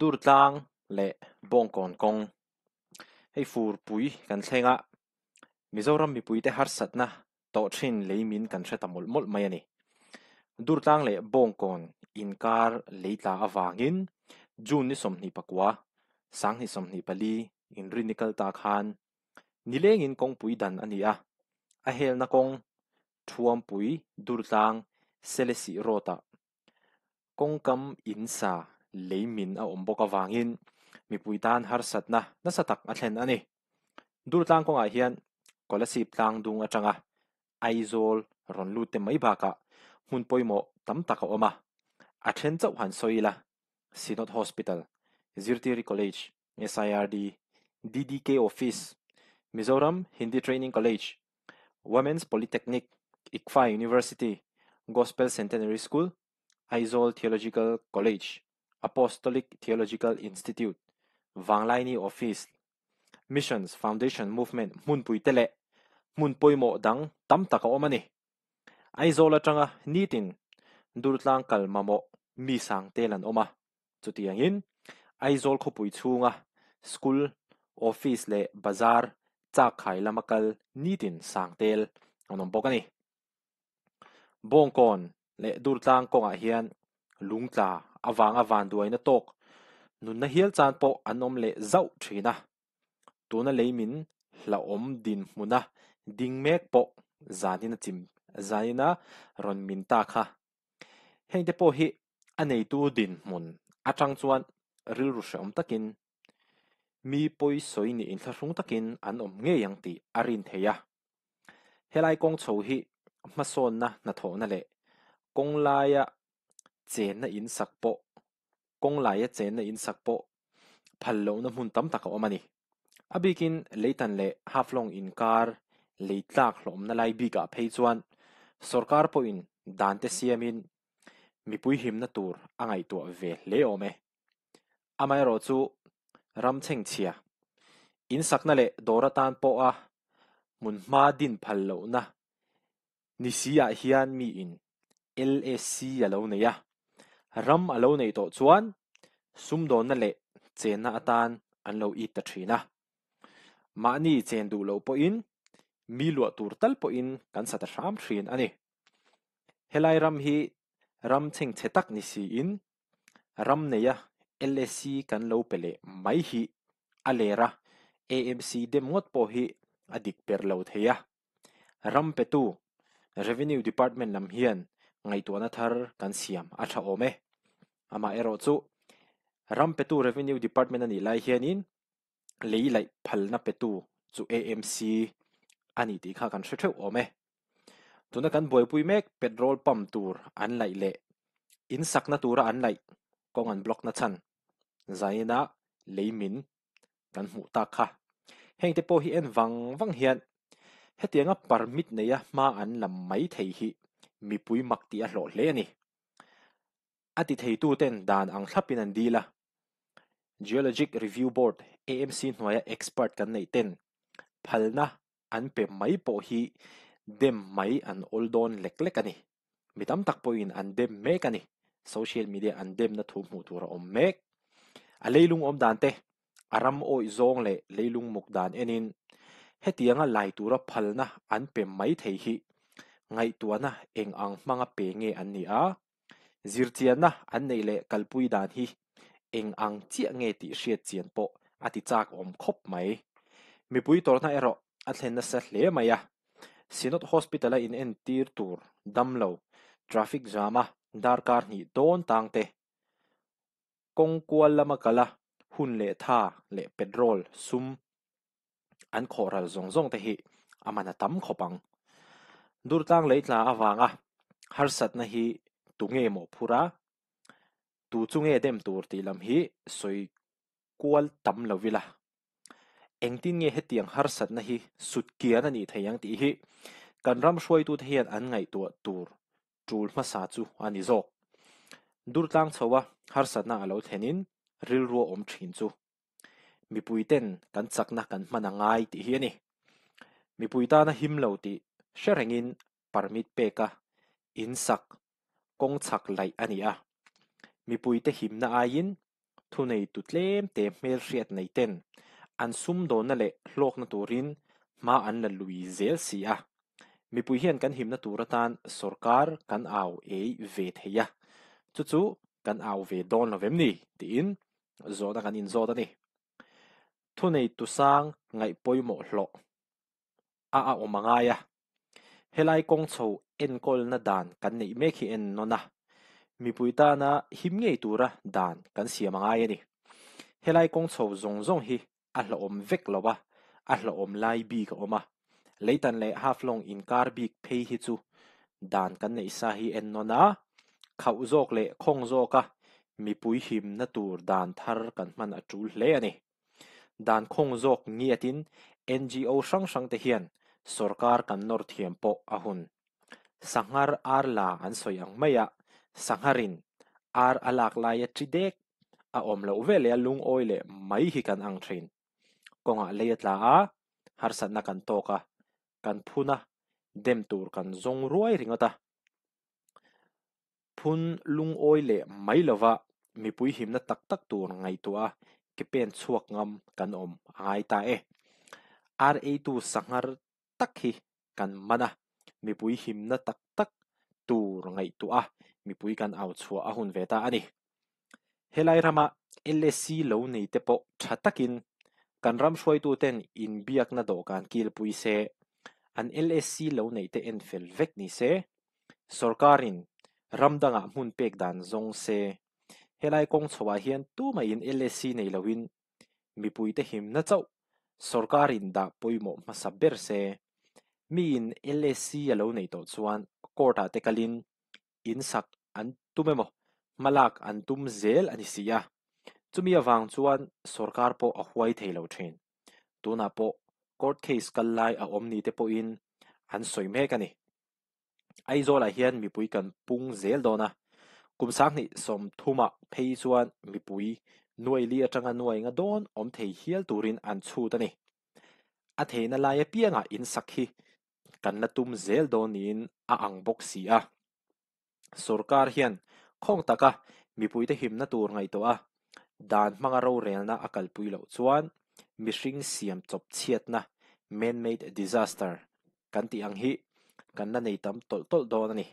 Durtlang leh Bawngkawn kawng. Hei furpui kan thleng a, Mizoram mipuite harsatna tawh thin lei min kan hre ta mawlh mawlh mai a ni. Durtlang leh Bawngkawn inkar lei tla avangin June ni 24, 2024 inrinni kal ta khan nilengin kawngpui dan a ni a, a helna kawng Thuampui Durtlang Selesih Road-ah Kawngkam in sa lei min a awm bawk avangin mipui tan harsatna nasa tak a thlen a ni. Durtlang kawngah hian Kolasib tlang dung atanga Aizawl rawn lut te mai bakah hmun pawimawh tam tak a awm a, a then chauh han sawi ila, Synod Hospital, Zirtiri College, SIRD, DDK Office, Mizoram Hindi Training College, Women's Polytechnic, ICFAI University, Gospel Centenary School, Aizawl Theological College, Apostolic Theological Institute, Vanglaini Office, Missions Foundation Movement hmunpui te leh hmun pawimawh dang tam tak a awm a ni. Aizawl atanga nitin Durtlang kal mamawh mi sang tel an awm a. Chutiangin, Aizawl khawpui chhunga school, office leh bazar chak khai lama kal nitin sang tel an awm bawk a ni. Bawngkawn leh Durtlang kawngah hian lungtla avanga vanduaina tawk nunna hial chan pawh an awm leh zauh thin a. Tuna lei min hlauhawm dinhmuna ding mek pawh zanin a chim zanin a rawn min ta kha. Hengte pawh hi a neitu dinhmun atang chuan rilru hrehawm takin mi pawi sawi nih inthlahrung takin an awm ngei ang tih a rin thei a. Helai kawng chho hi hmasawnna hnathawhna leh kawng laia chenna in sak pawh kawng laia chenna in sak pawh phal lohna hmun tam tak a awm a ni. A bikin Leitan leh Haflong inkar lei tlak hlawmna lai bikah phei chuan sorkar pawhin dan te siamin mipui himna tur a ngaihtuah ve hle awm e. Amaherawh chu ram chhengchhia, insakna leh dawr atan pawha hmun hma din phal lohna Ni si ah hian mi in LSC a lo nei a, ram a lo neih tawh chuan sumdawnna leh chenna atan an lo it ta thin a. Mahni chen duh loh pawhin mi luah tur tal pawhin kan sa ta hram thin a ni. Helai ram hi ram chhengchhe tak ni siin ram neia LSC kan lo pe leh mai hi a ler a, AMC dem ngawt pawh hi a dik ber lo thei a. Ram petu Revenue Department lam hian ngaihtuahna thar kan siam a tha awm e. Amaherawh chu ram petu Revenue Department a nih lai hianin lei laih phalna petu chu AMC a ni tih kha kan hre theuh awm e. Tuna kan buaipui mek petrol pump tur an laih leh in sakna tura an laih kawng an block na chhan zaina lei min kan hmuh tak kha. Hengte pawh hi en vang vang hian hetianga permit neia hma an lam mai thei hi mipui mak tih a hlawh hle a ni. A ti theituten dan ang thlapin an dil a. Geologic Review Board, AMC hnuaia expert kan neih ten phalna an pe mai pawh hi dem mai an awl dawn lek lek a ni. Mi tam tak pawhin an dem mek a ni. Social media an demna thu hmuh tur a awm mek. A leilung awm dan te, a ram awih zawng leh leilung muk dan enin hetianga lai tura phalna an pe mai thei hi ngaihtuahna eng ang hmanga pe nge an ni a, Zirchianna an neih leh kalpui dan hi eng ang chiah nge tih hriat chian pawh a ti chak awm khawp mai. Mipui tawrhna erawh a thlen nasa hle mai a, Synod Hospital-a inentir tur damlo, traffic jam-a darkar hnih dawn tang te, kawng kual lama kala hun leh tha leh petrol sum an khawh ral zawng zawng te hi a man a tam khawp ang. Durtlang lei tla avanga harsatna hi tu nge mawh phur a, tu chu nge dem tur tih lam hi sawi kual tam lo ila. Engtin nge hetiang harsatna hi sut kian a nih thei ang tih hi kan ram hruaitute hian an ngaihtuah tur tul hmasa chu a ni zawk. Durtlang chho a harsatna a lo thlenin rilru a awm thin chu. Mipui ten kan chakna kan hman a ngai tih hi a ni. Mipui tana him lo tih hre rengin permit peka in sak kawng chhak laih a ni a. Mipuite himna aiin Thuneitu tlemte hmelhriat nei ten an sumdawnna leh hlawkna turin hma an la lui zel si a. Mipui hian kan himna tur atan sorkar kan au ei ve thei a, chu chu kan au ve dawn lo vem ni? tiin zawhna kan inzawt a ni. Thuneitu sang ngaih pawimawh hlawh a a awm a ngai a. Helai kawng chho enkawlna dan kan neih mek hi en nawn a, mipui tana him ngei tura dan kan siam a ngai a ni. Helai kawng chho zawng zawng hi a hlauhawm vek lo a, a hlauhawm lai bik a awm a. Leitan leh Haflong inkar bik phei hi chu dan kan neih sa hi en nawn a, khauh zawk leh khawng zawka mipui himna tur dan thar kan hman a tul hle a ni. Dan khawng zawk ngiatin NGO hrang hrang te hian sorkar kan nawr thiam pawh a hun. Sanghar ar la an sawi ang maia sangharin ar a lak laia ṭi dek a awm loh veleh a lungawi leh mai hi kan ang thin. Kawngah lei a tla a, harsatna kan tawk a, kan phun a, dem tur kan zawng ruai ringawt a. Phun lungawi leh mai lova mipui himna tak tak tur ngaihtuah a ke pen chhuak ngam kan awm a ngai ta e. Ar eitu sanghar tak hi kan man a, mipui himna tak tak tur ngaihtuah a mipui kan au chhuah a hun ve ta a ni. Helai rama LSC lo nei te pawh tha takin kan ram hruaituten inbiakna dawhkan kilpui se, an LSC lo neih te en fel vek ni se, sorkarin ram dangah hmun pek dan zawng se. Helai kawng chhoah hian tumahin LSC nei loin mipuite himna chauh sorkarin dah pawimawh hmasa ber se. Miin LSC a lo neih tawh chuan court-ah te kalin in sak an tum emaw hmalak an tum zel a ni si a, chumi avang chuan sorkar pawh a huai thei lo thin. Tunah pawh court case kal lai a awm ni te pawhin an sawi mek a ni. Aizawlah hian mipui kan pung zel dawn a, kum sanghnih 30 ah phei chuan mipui nuai li atanga nuai nga dawn awm thei hial turin an chhut a ni. A theihna lai apiangah in sak hi kan la tum zel dawn niin a ang bawk si a. Sorkar hian khawng taka mipuite himna tur ngaihtuah a, dan hmanga rorelna a kalpui loh chuan mihring siam chawp chhiatna, man-made disaster, kan tih ang hi kan la nei tam tawlh tawlh dawn a ni.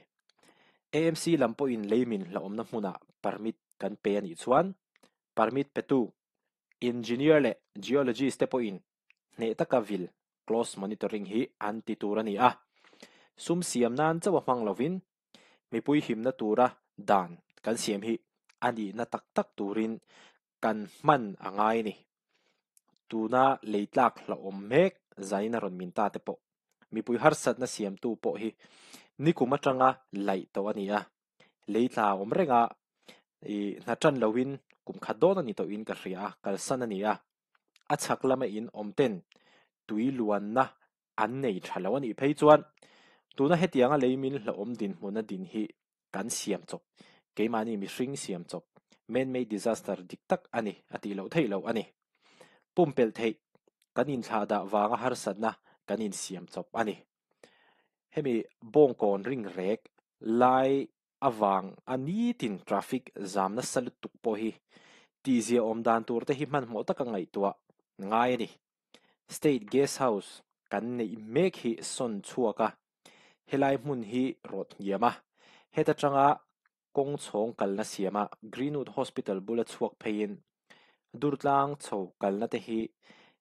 AMC lam pawhin leimin hlauhawmna hmunah permit kan pe a nih chuan permit petu engineer leh geologist te pawhin hneh taka vil, close monitoring, hi an ti tur a ni a. Sum siam nan chauh a hmang lovin mipui himna tura dan kan siam hi a nihna tak tak turin kan hman a ngai a ni. Tuna lei tlak hlauhawm mek zanin a rawn min ta te pawh mipui harsatna siamtu pawh hi nikum atanga laih tawh a ni a. Lei tla a awm reng a, ih hna tan loin kum khat dawn a ni tawhin ka hria a, kalsan a ni a. A chhak lama in awm ten tui luanna an nei tha lo a nih phei chuan tuna hetianga lei min hlauhawm dinhmuna din hi kan siam chawp, keimahni mihring siam chawp, man-made disaster dik tak a ni a tih loh theih loh a ni. Pumpelh theih kan inthlahdah vanga harsatna kan insiam chawp a ni. Hemi bawngkawn ring rek lai avang a nitin traffic zam nasa lutuk pawh hi tihzia awm dan tur te hi hmanhmawh taka ngaihtuah ngai a ni. State Guest House kan neih mek hi sawn chhuak a, helai hmun hi rawt hniam a, heta tanga kawng chhawng kalna siama Greenwood Hospital bula chhuak pheiin Durtlang chho kalna te hi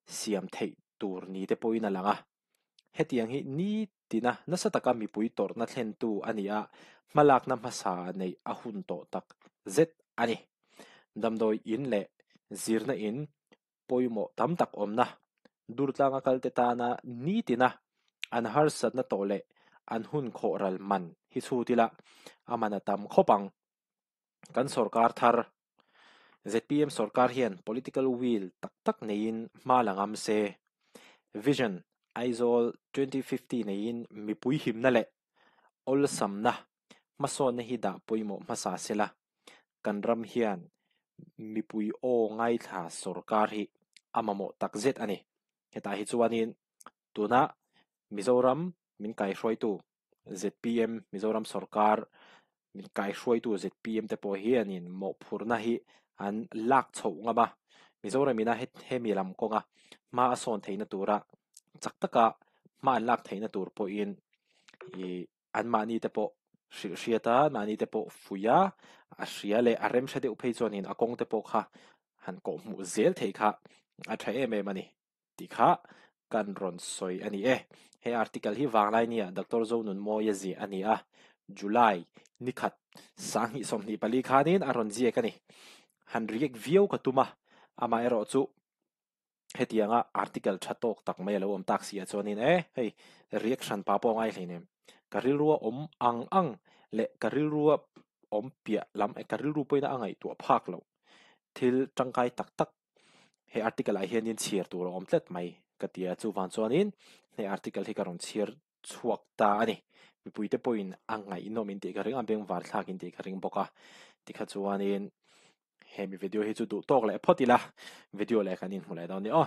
siam theih tur ni te pawhin a lang a. Hetiang hi nitina nasa taka mipui tawrhna thlentu a ni a, hmalakna hmasa neih a hun tawh tak zet a ni. Damdawi in leh zirna in pawimawh tam tak awmna, Durtlanga kalte tana nitina an harsatna tawh leh an hun khawhral man hi chhut ila a man a tam khawp ang. Kan sorkar thar, zpm sorkar hian political will tak tak neiin hma la ngam se. Vision Aizawl 2050 neiin mipui himna leh awlsamna hmasawnna hi dah pawimawh hmasa sela kan ram hian mipui aw ngaithla sorkar hi a mamawh tak zet a ni. Hetah hi chuanin tuna Mizoram min kaihruaitu zpm Mizoram sorkar min kaihruaitu zpm te pawh hianin mawhphurhna hi an lak chhoh ngam a, Mizoram ina hemi lam kawnga hma a sawn theihna tura chak taka hma an lak theihna tur pawhin ih anmahni te pawh hrilh hriat a, anmahni te pawh fuih a, a hria leh a rem hre deuh phei chuanin a kawng te pawh kha han kawhhmuh zel theih kha a tha em em a ni. Tih kha kan rawn sawi a ni e. He article hi vanglai nia Doctor Zonunmawia ziah a ni a, July ni khat sanghnih 24 khanin a rawn ziak a ni. Han react viau ka tum a, amaherawh chu hetianga article tha tawk tak mai a lo awm tak si ah chuanin e hei react hran pa pawh a ngai hleinem. Ka rilrua awm ang ang leh ka rilrua awm piah lam ka rilru pawhin a ngaihtuah phak loh thil tangkai tak tak He article ah hianin chhiar tur a awm tlat mai ka ti a, chuvang chuanin he article hi ka rawn chhiar chhuak ta a ni. Mipuite pawhin a ngaihnawm in tih ka ring a, bengvar thlak in tih ka ring bawk a. Tikha chuanin hemi video hi chu duh tawk leh phawt ila, video leh kan inhmu leh dawn nia aw.